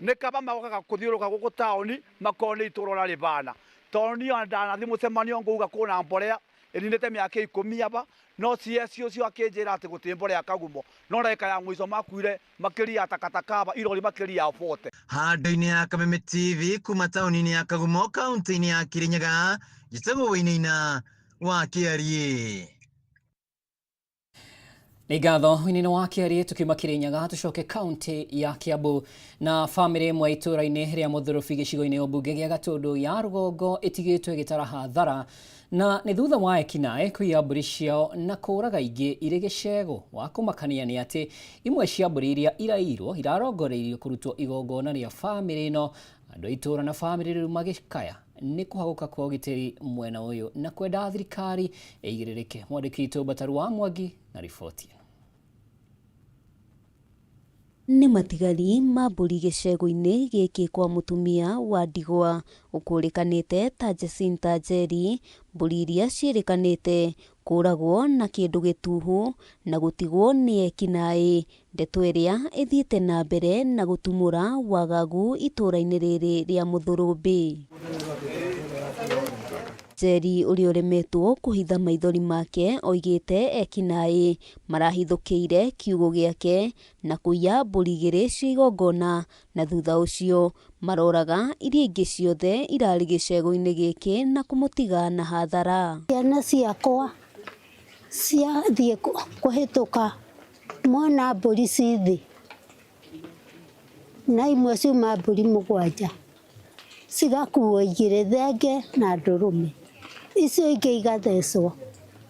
Nĩ kaba magokaga kũthiũrũrũka gũkũ taũni makone itũra ũrĩa rĩbana. Tondũ niĩ ona ndanathiĩ mũcemanio ngauga kwĩna mbolea ĩninĩte mĩaka ikũmi aba, no CS ũcio akĩnjĩra atĩ gũtirĩ mbolea Kagumo. No ndagĩka ya mũico makuire makĩria ya takataka aba irori makĩria ya 40. Handũ-inĩ ya Kameme TV kuma taũni-inĩ ya Kagumo kaunti-inĩ ya Kirinyaga, njĩtagwo Wainaina wa Kĩariĩ. Nĩ ngatho Wainaina wa Kĩariĩ. Tũkiuma Kirinyaga tũcoke kaunti ya Kiambu na bamĩrĩ ĩmwe itũũra-inĩ rĩa Mũthũrũbi gĩcigo-inĩ ũmbunge gĩa Gatũndũ ya rũgongo ĩtigĩtwo ĩgĩtara hathara na nĩ thutha wa ekinaĩ kũiya mbũri ciao na kũũraga ingĩ irĩ gĩcegũ. Wa kũmakania nĩ atĩ imwe cia mbũri iria iraiyirwo irarongoreirio kũrutwo igongona rĩa bamĩrĩ ĩno. Andũ a itũũra na bamĩrĩ rĩu magĩkaya nĩ kũhagũka kwa ũgitĩri mwena ũyũ na kwenda thirikari ĩigĩrĩrĩke. Mwandĩki witũ Bataru wa Mwangi na riboti ĩno. Nĩ matigari ma mbũri gĩcegũ-inĩ gĩkĩ kwa mũtumia wa ndigwa ũkũrĩkanĩte ta Jacinta Njeri, mbũri iria ciĩrĩkanĩte kũragwo na kĩndũ gĩtuhu na gũtigwo nĩ ekinaĩ, ndeto ĩrĩa ĩthiĩte na mbere na gũtumũra wagagu itũũra-inĩ rĩrĩ rĩa Mũthũrũmbĩ. Njeri ũrĩa ũremetwo kũhitha maithori make oigĩte ekinaĩ marahithũkĩire kiugũ gĩake na kũiya mbũri igĩrĩ cia igongona na thutha ũcio maroraga iria ingĩ ciothe irarĩ gĩcegũ-inĩ gĩkĩ na kũmũtiga na hathara. Ciana ciakwa ciathiĩ kũhĩtũka mona mbũri ci thĩ na imwe ciuma mbũri mũgwanja cigakuo igĩrĩ thenge na ndũrũme, icio ingĩ igathecwo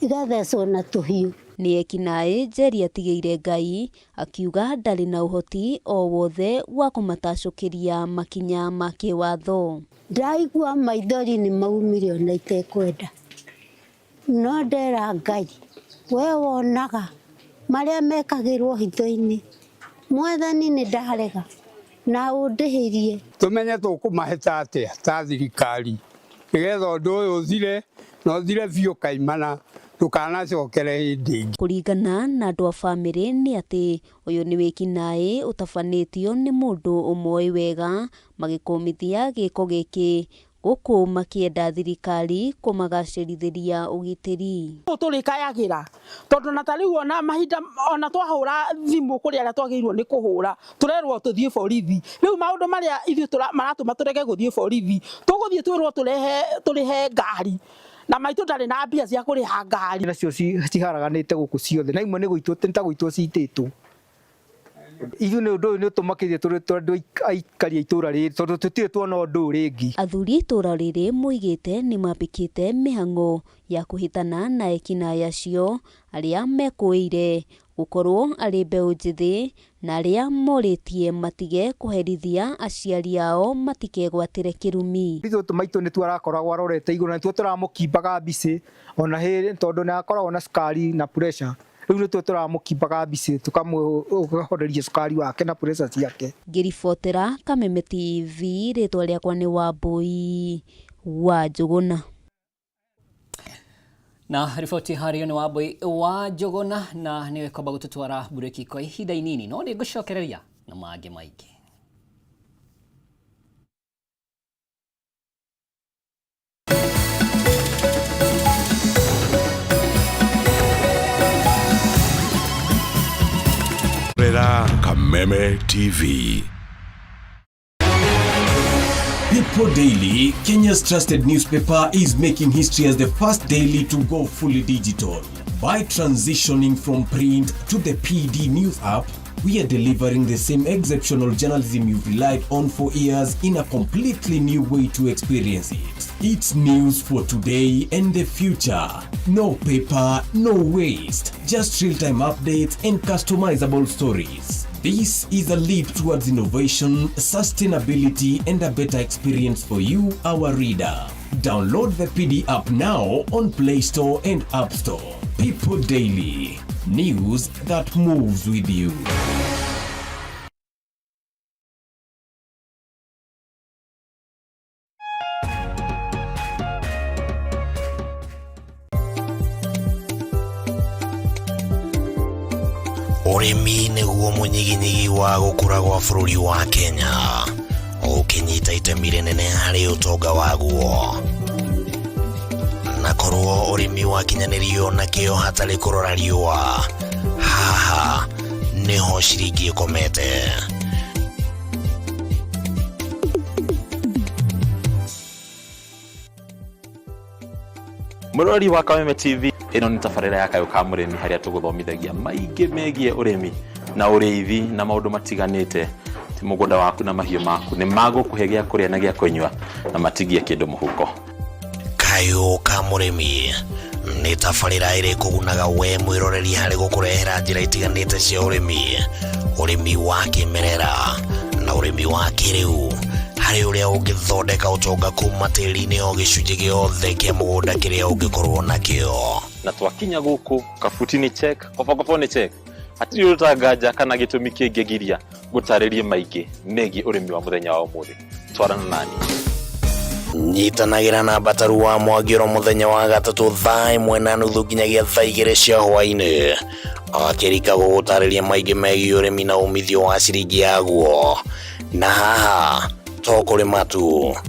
igathecwo na tũhiũ. Nĩ ekinaĩ Njeri atigĩire Ngai akiuga ndarĩ na ũhoti o wothe wa kũmatacũkĩria makinya ma kĩwatho. Ndaigua maithori nĩ maumire ona itekwenda, no ndera Ngai we wonaga marĩa mekagĩrwo hitho-inĩ, Mwathani nĩ ndarega na ũndĩhĩrie. Tũmenye tũkũmahĩta atĩa ta thirikari nĩgetha ũndũ ũyũ ũthire na ũthire biũ kaimana ndũkanacokere hĩndĩ ĩngĩ. Kũringana na andũ a bamĩrĩ nĩ atĩ ũyũ nĩ wĩkinaĩ ũtabanĩtio nĩ mũndũ ũmoĩ wega magĩkũmithia gĩko gĩkĩ gũkũ makĩenda thirikari kũmagacĩrithĩria ũgitĩri. Tũrĩkayagĩra tondũ na ta rĩu ona mahinda ona twahũra thimũ kũrĩ arĩa twagĩrĩirwo nĩ kũhũra tũrerwo tũthiĩ borithi. Rĩu maũndũ marĩa ithuĩ maratũma tũrege gũthiĩ borithi, tũgũthiĩ twĩrwo tũrehe tũrĩhe ngari na maitũ ndarĩ na mbia cia kũrĩha ngari. Nacio ciharaganĩte gũkũ ciothe na imwe nĩ gũitwo ta gũitwo citĩtwo. Ithuĩ nĩ ũndũ ũyũ nĩ ũtũmakĩtie tũrĩ andũ aikari a itũũra rĩrĩ tondũ tũtirĩ tuona ũndũ ũyũ rĩngĩ. Athuri a itũũra rĩrĩ moigĩte nĩ mambĩkĩte mĩhang'o ya kũhĩtana na ekinaĩ acio arĩa mekũĩire gũkorwo arĩ mbeũ njĩthĩ na arĩa morĩtie matige kũherithia aciari ao matikegwatĩre kĩrumi. Ithuĩ maitũ nĩtuo arakoragwo arorete igũrũ na nĩtuo tũramũkimbaga mbicĩ ona hĩrĩ tondũ nĩ akoragwo na cukari na pressure. Rĩu nĩtuo tũramũkimbaga mbicĩ tũkamũhoreria cukari wake na pressure ciake. Ngĩribotera Kameme TV rĩtwa rĩakwa nĩ Wambui wa Njũgũna. Na riboti harĩo nĩ Wambui wa Njũgũna na nĩwe kwamba gũtũtwara mburĩki kwa ihinda inini no nĩ ngũcokereria na mangĩ maingĩ. Rera Kameme TV. People Daily, Kenya's trusted newspaper, is making history as the first daily to go fully digital. By transitioning from print to the PD News app, we are delivering the same exceptional journalism you've relied on for years in a completely new way to experience it. It's news for today and the future. No paper, no waste, just real-time updates and customizable stories. This is a leap towards innovation, sustainability, and a better experience for you, our reader. Download the PD app now on Play Store and App Store. People Daily, news that moves with you. Ũrĩmi nĩguo mũnyiginyigi wa gũkũra gwa bũrũri wa Kenya, ũkĩnyita itemi rĩnene harĩ ũtonga waguo. Na korwo ũrĩmi wakinyanĩrio na kĩo hatarĩ kũrora riũa, haha nĩho ciringi ĩkomete. Mũrori wa Kameme TV, ĩno nĩ tabarĩra ya Kayũ ka Mũrĩmi harĩa tũgũthomithagia maingĩ megiĩ ũrĩmi na ũrĩithi na maũndũ matiganĩte. Ti mũgũnda waku na mahiũ maku nĩ magũkũhe gĩa kũrĩa na gĩa kũnyua na matigie kĩndũ mũhuko. Kayũ ka Mũrĩmi nĩ tabarĩra ĩrĩ kũgunaga we mwĩroreri harĩ gũkũrehera njĩra itiganĩte cia ũrĩmi, ũrĩmi wa kĩmerera na ũrĩmi wa kĩrĩu, harĩ ũrĩa ũngĩthondeka ũtonga kuma tĩri-inĩ o gĩcunjĩ gĩothe kĩa mũgũnda kĩrĩa ũngĩkorwo nakĩo. Na twakinya gũkũ kabuti nĩ check, kobokobo nĩ check, hatirĩ ũrutanganja kana gĩtũmi kĩngĩgiria gũtarĩrie maingĩ megiĩ ũrĩmi wa mũthenya wa ũmũthĩ. Twarana nani. Nyitanagĩra na Mbataru wa Mwangĩro mũthenya wa gatatũ thaa 1:30 nginyagia thaa 2 cia hwaĩ-inĩ, akĩrika gũgũtarĩria maingĩ megiĩ ũrĩmi na umithio wa ciringi yaguo. Na haha to kũrĩma tu.